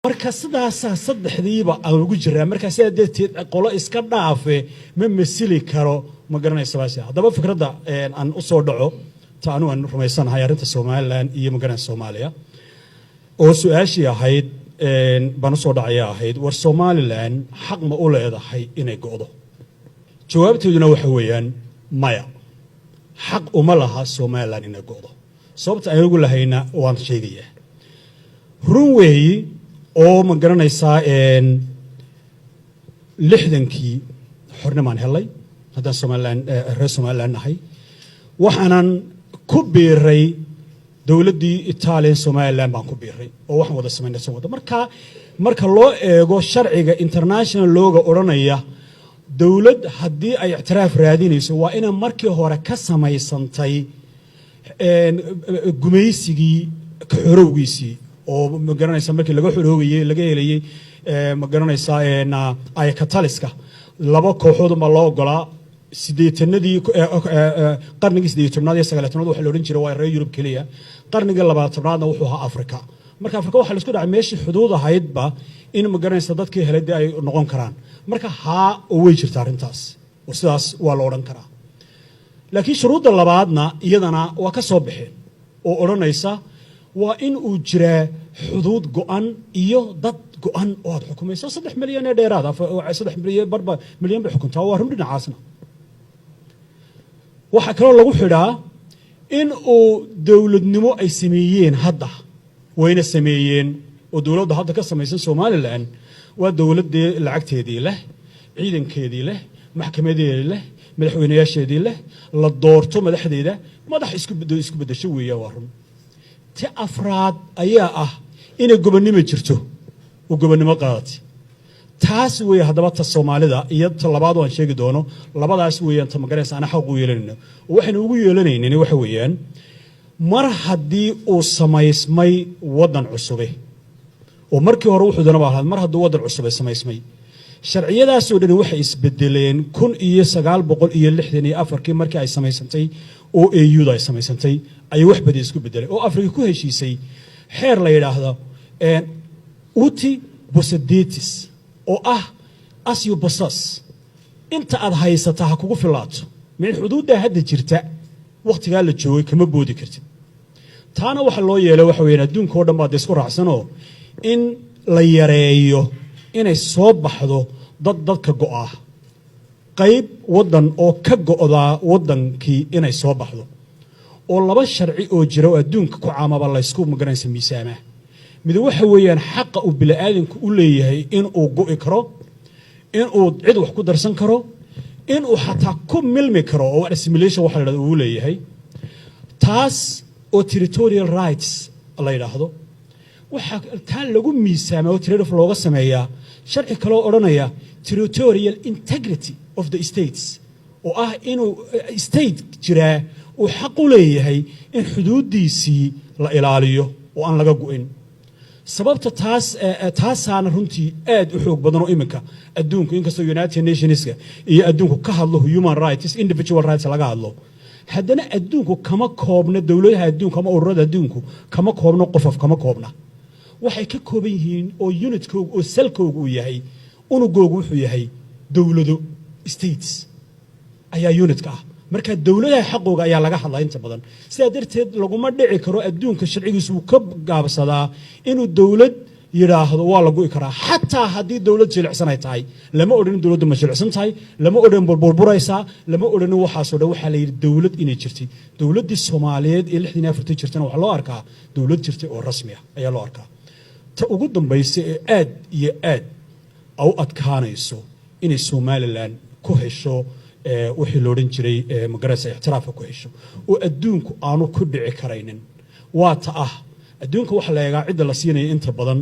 Marka sidaasaa saddexdiiba aan ugu jiraa. Marka sidaa darteed qolo iska dhaafe ma masili karo, ma garanaysa baas. Haddaba fikradda aan u soo dhaco, ta anigu aan rumaysanahay arrinta Somaliland iyo, ma garanaysa, Soomaaliya oo su-aashii ahayd baan usoo dhacaya ahayd: war, Somaliland xaq ma u leedahay inay go'do? Jawaabteeduna waxa weeyaan maya, xaq uma laha Somaliland inay go'do. Sababta aan ugu lahayna waan sheegayaa. Run weeyi oo, ma garanaysaa, 60kii xornimaan helay haddaan Somaliland, reer Somaliland nahay. Waxaanan ku biiray dowladdii Italian Somaliland baan ku biiray oo waxaan wada samaynay soo wada. Marka loo eego sharciga international looga odhanaya, dowlad haddii ay ictiraaf raadinayso waa inay markii hore ka samaysantay gumaysigii ka xorowgiisii oo, ma garanaysa, markii laga xoroogayey laga helayey, ma garanaysaa, ayakataliska laba kooxood baa loo ogolaa. Sideetanadii, qarnigii 18aad iyo 19aad waxa la odhan jiray waa reer Yurub keliya. Qarnigii 20aadna wuxuu ahaa Afrika. Marka Afrika waxaa la isku dhacay meeshii xuduud ahaydba in, ma garanaysa, dadkii helay dee ay noqon karaan. Marka haa, oo way jirta arrintaas oo sidaas waa la odhan karaa. Laakiin shuruudda labaadna iyadana waa ka soo baxeen oo odhanaysa waa in uu jiraa xuduud go'an iyo dad go'an oo aad xukumayso. 3 milyan ee dheeraad, 3 milyan barba milyan bay xukuntaa, waa run dhinacaasna. Waxaa kaloo lagu xidhaa in uu dowladnimo ay sameeyeen hadda, wayna sameeyeen oo dowladda hadda ka samaysan Somaliland waa dowladdee lacagteedii leh, ciidankeedii leh, maxkamadeedii leh, madaxweynayaasheedii leh, la doorto madaxdeeda, madax isku beddesho weeya, waa run. Ti afraad ayaa ah inay gobonnimo jirto oo gobonnimo qaadatay. Taas weeye haddaba ta Soomaalida iyo ta labaad oo aan sheegi doono. Labadaas weeyaan ta, magaraysa, ana xaq u yeelanayno oo waxaynu ugu yeelanaynin waxa weeyaan mar haddii uu samaysmay waddan cusube oo markii hore wuxuu doonaba ahaad, mar hadduu waddan cusube samaysmay, sharciyadaasoo dhani waxay isbedeleen 1964kii markii ay samaysantay oo AU-da ay samaysantay ayay wax badan isku bedelay oo Afrika ku heshiisay xeer la yidhaahdo uti possidetis oo ah as you possess, inta aad haysataa ha kugu filaato. Min xuduuddaa hadda jirta wakhtigaa la joogay kama boodi kartid. Taana waxa loo yeelay waxa weyaan adduunka oo dhan baa de isku raacsanoo in la yareeyo inay soo baxdo dad dadka go'aa, qayb waddan oo ka go'daa waddankii inay soo baxdo, oo laba sharci oo jira oo adduunka ku caamaba laysku, magaranaysa, miisaamaa. Mid waxa weeyaan xaqa uu bini'aadanku u leeyahay inuu go'i karo, inuu cid wax ku darsan karo, inuu xataa ku milmi karo oo assimilation waxa la yidhahdo uu leeyahay, taas oo territorial rights la yidhaahdo. Waxaa taa lagu miisaama oo trade off looga sameeyaa sharci kaloo odhanaya territorial integrity of the states, oo ah inuu state jiraa uu xaq u leeyahay in xuduuddiisii la ilaaliyo oo aan laga go'in. Sababta taas taasaana runtii aad u xoog badan oo iminka adduunku, inkastoo United Nationska iyo adduunku ka hadlo human rights, individual rights laga hadlo, haddana adduunku kama koobna, dowladaha adduunku ama ururada adduunku kama koobno qofof, kama koobna. Waxay ka kooban yihiin oo unitkoogu oo salkoogu uu yahay, unugoogu wuxuu yahay dowlado, states ayaa unitka ah. Marka dowladaha xaqooga ayaa laga hadlaa inta badan. Sidaa darteed laguma dhici karo, adduunka sharcigiisu wuu ka gaabsadaa inuu dowlad yidhaahdo waa la gu'i karaa, xataa haddii dowlad jilicsan ay tahay. Lama odhanin dowladdu ma jilicsan tahay, lama odhan burburaysaa, lama odhanin waxaasoo dhan. Waxaa la yidhi dowlad inay jirtay, dowladdii Soomaaliyeed ee 64-tii jirtana waxaa loo arkaa dowlad jirtay oo rasmi ah ayaa loo arkaa. Ta ugu dambaysa ee aad iyo aad u adkaanayso inay Somaliland ku hesho wixii la odhan jiray, magaraysa, ictiraafka ku hesho oo adduunku aanu ku dhici karaynin, waa ta ah adduunka waxaa la eegaa cidda la siinaya inta badan,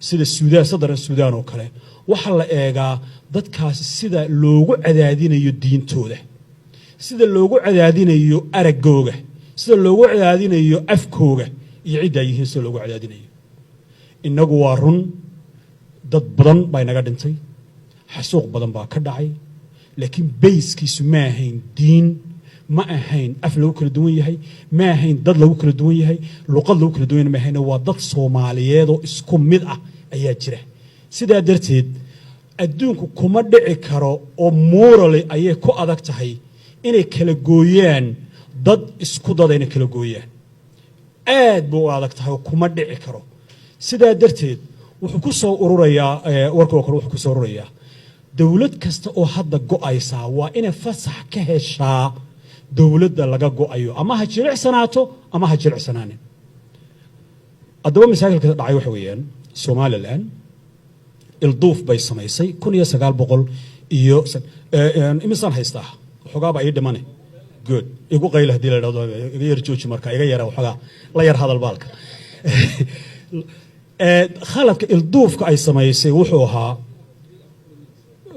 sida Suudaan, sadaran Suudaan oo kale, waxaa la eegaa dadkaasi sida loogu cadaadinayo diintooda, sida loogu cadaadinayo araggooga, sida loogu cadaadinayo afkooga iyo ciddaa yihiin sida loogu cadaadinayo. Innagu waa run, dad badan baa inaga dhintay, xasuuq badan baa ka dhacay, laakiin bayskiisu ma ahayn diin, ma ahayn af lagu kala duwan yahay, ma ahayn dad lagu kala duwan yahay, luqad lagu kala duwan yahay ma ahayn. Waa dad Soomaaliyeed oo isku mid ah Ayaa jira. Sidaa darteed adduunku kuma dhici karo oo morally ayay ku adag tahay inay kala gooyaan dad isku dada, inay kala gooyaan aad buu u adag tahay oo kuma dhici karo. Sidaa darteed wuxuu ku soo ururayaa warka oo kale, wuxuu ku soo ururayaa dowlad kasta oo hadda go'aysaa waa inay fasax ka heshaa dowladda laga go'ayo, ama ha jilicsanaato ama ha jilicsanaanin. Haddaba masaakilka dhacay waxa weeyaan, Somaliland ilduuf bay samaysay 1900 iyo imisaan haystaa? Waxoogaaba ii dhimane. Good, igu qayla haddii la idhahdo iga yar jooji. Marka iga yara waxoogaa la yar hadal baalka. Khaladka ilduufka ay samaysay wuxuu ahaa,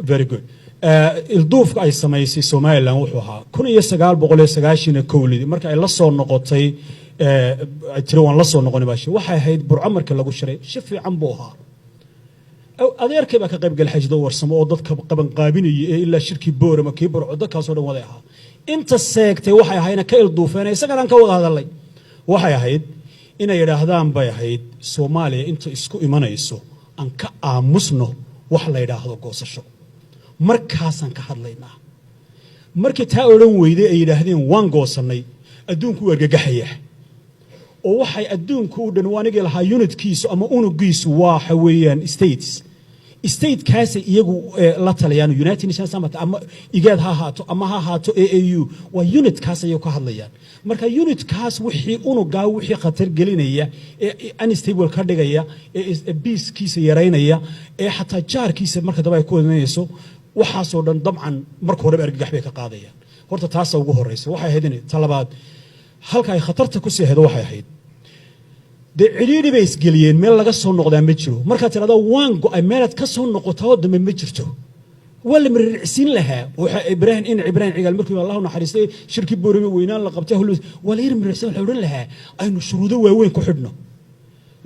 very good, ilduufka ay samaysay Somaliland wuxuu ahaa 1991-dii marka ay la soo noqotay, ay tiri waan la soo noqonay baashi. Waxay ahayd Burco marka lagu shiray, shi fiican buu ahaa. Adeerkay baa ka qayb galay, Xajdo Warsamo, oo dadka qabanqaabinayay ee ilaa shirkii Boorama, kii Burco, dadkaasoo dhan waday ahaa. Inta seegtay waxay ahayna ka ilduufeen, isagana aan ka wada hadalnay, waxay ahayd inay yidhaahdaan bay ahayd Soomaaliya inta isku imanayso aan ka aamusno wax la yidhaahdo goosasho, markaasaan ka hadlaynaa. Markii taa odhan weyday ay yidhaahdeen waan goosannay, adduunku u argagaxaya oo waxay adduunku u dhan anigii lahaa unitkiisu ama unugiisu waxa weeyaan states, statekaasay iyagu la taliyaan. United Nations ama IGAD ha ahaato ama ha ahaato AAU, waa unitkaas ayay ka hadlayaan. Marka unitkaas wixii unugaa, wixii khatar gelinaya ee unstable ka dhigaya ee peacekiisa yaraynaya ee xataa jaarkiisa marka dambe ay ku imanayso, waxaasoo dhan dabcan marka horeba argagax bay ka qaadayaan. Horta taasa ugu horeysa. Waxay ahayd in ta labaad halka ay khatarta kusii ahayd waxay ahayd dee cidhiidhi bay isgeliyeen, meel laga soo noqdaa ma jiro. Markaad tidhahdo waan go'ay, meelaad ka soo noqotaa oo dambe ma jirto. Waa la mariricsiin lahaa. Waxa Ibraahim, in Ibraahim Cigaal markii Allahu naxariistay shirkii Boorame weynaan la qabtay, waa la yar mariricsiin. Waxa odhan lahaa aynu shuruudo waaweyn ku xidhno.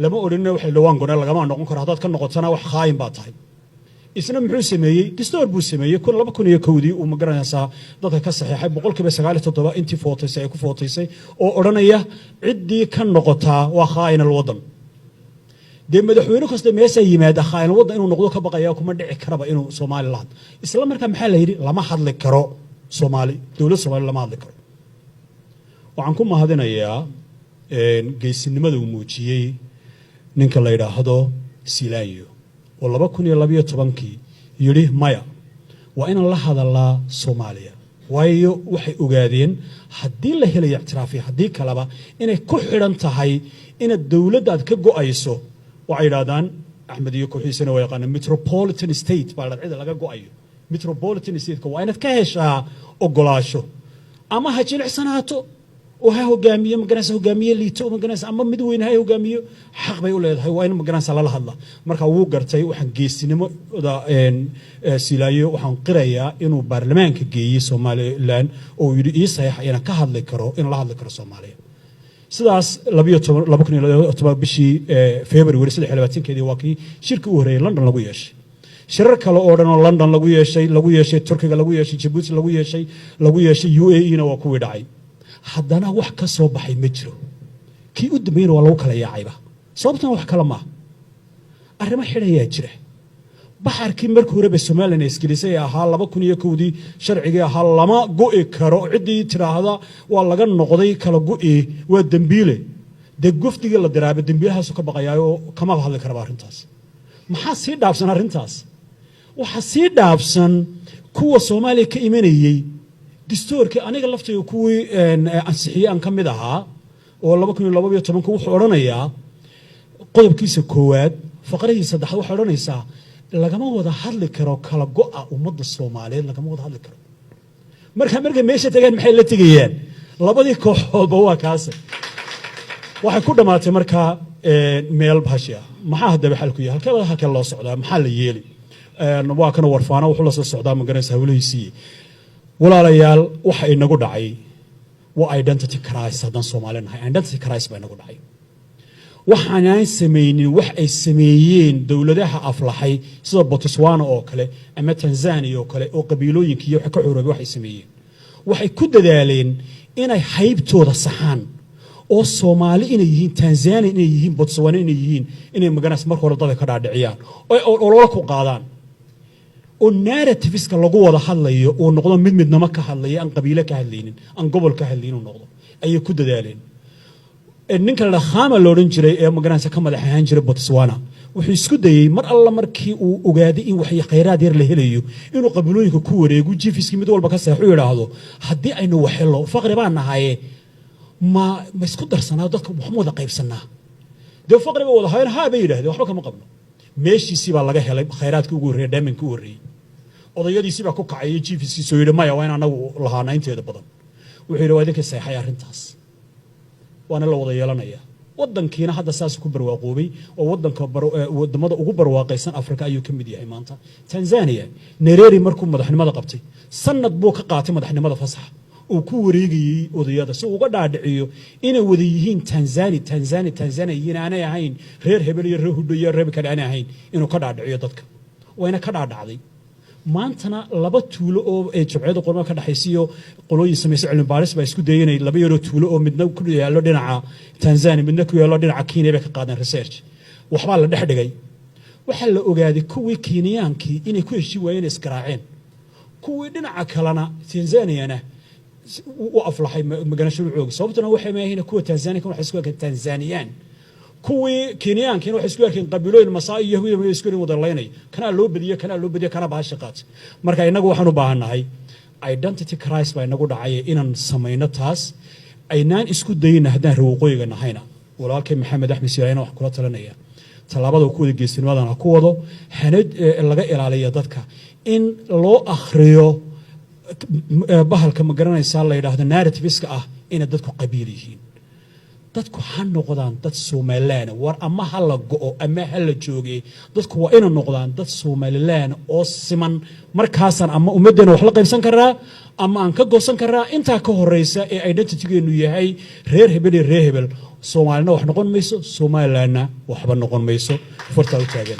Lama odhanina waxa la waan gonay, lagama noqon karo, haddaad ka noqotana wax khaayin baa tahay. Isna muxuu sameeyey? Distoor buu sameeyey 2001-dii uu magaranaysaa dadka ka saxeexay, 97% intii footaysay ay ku footaysay, oo odhanaya ciddii ka noqotaa waa khaa'in alwadan. Dee madaxweyne kasta meeshaa yimaada khaa'in alwadan inuu noqdo ka baqaya, kuma dhici karaba inuu Soomaali la hadlo. Isla markaa maxaa la yidhi? Lama hadli karo Soomaali, dowlad Soomaali lama hadli karo. Waxaan ku mahadinayaa geesinimada uu muujiyey ninka la yidhaahdo Silaanyo oo 2012-kii yidhi maya, waa inaan la hadalaa Soomaaliya, waayo waxay ogaadeen haddii la helayo ictiraafiya haddii kaleba inay ku xidhan tahay inaad dowladda aad ka go'ayso. Waxay yidhahdaan Axmed iyo kooxiisana waa yaqaanaan metropolitan state baa la cida laga go'ayo. Metropolitan stateka waa inaad ka heshaa ogolaasho, ama ha jilicsanaato oo ha hogaamiyo maganaysa hogaamiye liito maganaysa ama mid weyn ha hogaamiyo, xaq bay u leedahay, waa in maganaysa lala hadla. Marka wuu gartay. Waxaan geesinimada Silaayo waxaan qirayaa inuu baarlamaanka geeyey Somaliland oo yidhi ii saxiixa inaan ka hadli karo, inaan la hadli karo Soomaaliya. Sidaas 2012 bishii February 23-keedii waa kii shirkii u horreeyey London lagu yeeshay. Shirar kale oo dhan oo London lagu yeeshay, lagu yeeshay Turkiga, lagu yeeshay Jabuuti, lagu yeeshay UAE na waa kuwii dhacay. Haddana wax ka soo baxay ma jiro. Kii u dambeeyana waa lagu kala yaacayba. Sababtana wax kale maaha, arrimo xidhayaa jira. Baxarkii markii horeba Somalilan isgelisay ee ahaa 2001-dii sharcigii ahaa lama go'i karo, ciddii tidhaahda waa laga noqday kala go'i waa dembiile. Dee gofdigii la diraaba dembiilahaasu ka baqayaayo, kamaba hadli karaba arrintaas. Maxaa sii dhaafsan arrintaas? Waxaa sii dhaafsan kuwa Soomaaliya ka imanayey distoorkii aniga laftayga kuwii ansixiyey aan ka mid ahaa oo 2012-ka wuxuu odhanayaa qodobkiisa koowaad faqrihii saddexaad waxay odhanaysaa lagama wada hadli karo kala go'a ummadda Soomaaliyeed, lagama wada hadli karo. Marka markay meesha tagaan maxay la tegayaan? Labadii kooxoodba waa kaase. Waxay ku dhammaatay markaa meel bahashi ah. Maxaa haddaba xalku yahay? Halkee halkee loo socdaa? Maxaa la yeeli? Waa kana warfaano wuxuu la soo socdaa maganaysa hawlihiisii. Walaalayaal, waxa inagu dhacay waa identity crisis. Haddaan Soomaali nahay, identity crisis baa inagu dhacay. Waxaanaan samaynin wax ay sameeyeen dowladaha aflaxay sida Botswana oo kale ama Tanzania oo kale oo qabiilooyinka iyo waxa ka xoroobay. Waxay sameeyeen, waxay ku dadaaleen inay haybtooda saxaan. Oo Soomaali inay yihiin, Tanzania inay yihiin, Botswana inay yihiin, inay magaranaysa marka hore dadka ka dhaadhiciyaan oo olole ku qaadaan, oo narrativeska lagu wada hadlayo uu noqdo mid midnimo ka hadlaya, aan qabiilo ka hadlaynin, aan gobol ka hadlaynin uu noqdo ayay ku dadaaleen. Ninka la Khama la odhan jiray ee magaranaysa ka madax ahaan jiray Botswana wuxuu isku dayey mar alla markii uu ogaaday in wax khayraad yar la helayo inuu qabiilooyinka ku wareego, chiefskii mid walba ka seexu, yidhaahdo, "Haddii aynu wax hello, faqri baan nahaye, ma isku darsanaa dadka, wax ma wada qaybsanaa?" Dee faqri ba wada hayeen. "Haa," bay yidhahdeen, "waxba kama qabno." Meeshiisii baa laga helay khayraadkii ugu horreeyay, diamondkii u horreeyey. Odayadiisii baa ku kacayay, chiefskiisoo yidhi, "Maya, waa in anagu lahaana inteeda badan." Wuxuu yidhi, "Waa idinka seexay arrintaas, waana la wada yeelanaya." Wadankiina hadda saas ku barwaaqoobay oo wadanka wadamada ugu barwaaqaysan Afrika ayuu ka mid yahay maanta. Tanzania, Nyerere markuu madaxnimada qabtay, sanad buu ka qaatay madaxnimada fasaxa uu ku wareegayey odayada si uu uga dhaadhiciyo inay wada yihiin Tanzania, Tanzania, Tanzania yihiin, aanay ahayn reer hebel iyo reer hudho iyo reer kale aanay ahayn, inuu ka dhaadhiciyo dadka. Wayna ka dhaadhacday. Maantana laba tuulo oo ee jabciyada qorma ka dhexaysiyo qolooyin samaysa cilmi baaris baa isku dayay inay laba yaroo tuulo oo midna ku yaallo dhinaca Tanzania, midna ku yaallo dhinaca Kenya bay ka qaadeen research. Waxbaa la dhex dhigay. Waxaa la ogaaday kuwii Kenyaankii inay ku heshii waayeen, isgaraaceen, kuwii dhinaca kalena Tanzaniana u aflaxay maganasho cooga. Sababtuna waxay maahayn kuwa Tanzania waxay isku arkeen Tanzaniyaan, kuwii Kenyaankiina waxay isku arkeen qabiilooyin Masaai iyo Yahuudi isku wada laynay. Kanaa loo badiyo, kanaa loo badiyo, kana baasha qaat. Marka innagu waxaan u baahannahay, identity crisis baa inagu dhacay, inaan samayno taas, aynaan isku dayna haddaan reer waqooyiga nahayna. Walaalkay Maxamed Axmed Silaayana wax kula talinaya, tallaabada ku wada geesinimadan ha ku wado, hana laga ilaaliyo dadka in loo akhriyo bahalka, ma garanaysaa, la yidhaahdo narrativeska ah inay dadku qabiil yihiin. Dadku ha noqdaan dad Somaliland. War ama ha la go'o ama ha la jooge, dadku waa inay noqdaan dad Somaliland oo siman. Markaasaan ama ummaddeena wax la qaybsan karaa ama aan ka goosan karaa. Intaa ka horeysa ee identitygeenu yahay reer hebel iyo reer hebel, Soomaalina wax noqon mayso, Somalilandna waxba noqon mayso. Fartaa u taagan.